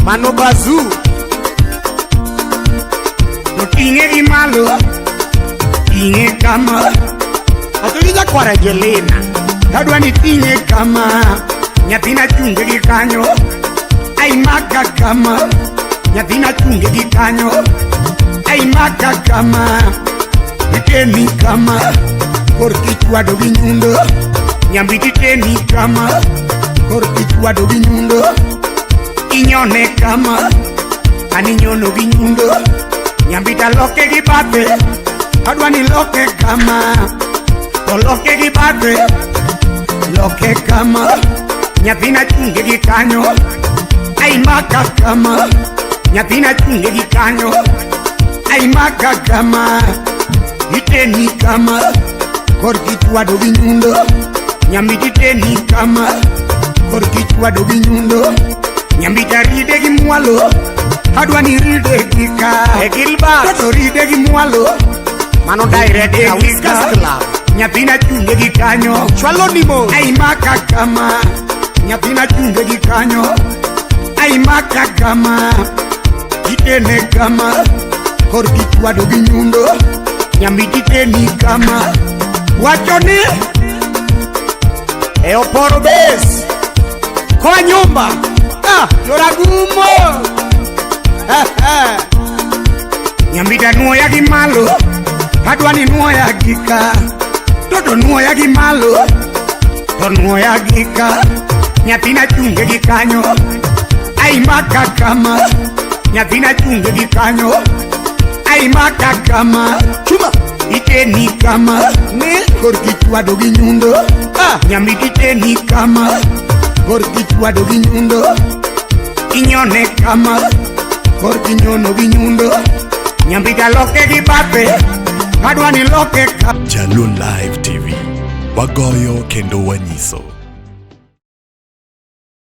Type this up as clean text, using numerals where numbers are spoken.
Mano bazuu. To ting'e gi malo, ting'e kama. Achoji jakwar Angelina, adwa ni ting'e kama. Nyathina chunge gi kanyo, ai maka kama. Nyathina chunge gi kanyo, ai maka kama. Iteni kama, korki chwado gi nyundo. Nyambiti iteni kama, korki chwado gi nyundo. Inyone kama, an inyono gi nyundo. Nyambita loke gi bathe, adwa ni loke kama. To loke gi bathe, loke kama. Nyathina chunge gi kanyo, ai maka kama. Nyathina chunge gi kanyo, ai maka kama. Iteni kama, korki chwado gi nyundo. Nyambita iteni kama, korki chwado gi nyundo. Nyambita ride gi mwalo, adwa ni ride gi ka. E Gilbert. Toto ride gi mwalo, Mano direct ride na gi Whiskers ka. Club. Nyathina chunge gi kanyo, Chwalo ni mos. ai maka kama. Nyathina chunge gi kanyo, ai maka kama. Itene kama, korki chwado gi nyundo. Nyambita iteni kama, wacho ni E Oporo Base. Kwa nyumba. Ah, Joragumo. Nyambita nuoya gi malo, adwa ni nuoya gi ka. Toto nuoya gi malo, to nuoya gi ka. Nyathina chunge gi kanyo, ai maka kama. Nyathina chunge gi kanyo, ai maka kama. Chuma. Iteni kama, Ni. korki chwado gi nyundo. Ah. Nyambita iteni kama, korki chwado gi nyundo. Inyone kama, korki nyono gi nyundo. Nyambita loke gi bathe, adwa ni loke kama. Jaluo Live TV. Wagoyo kendo wanyiso.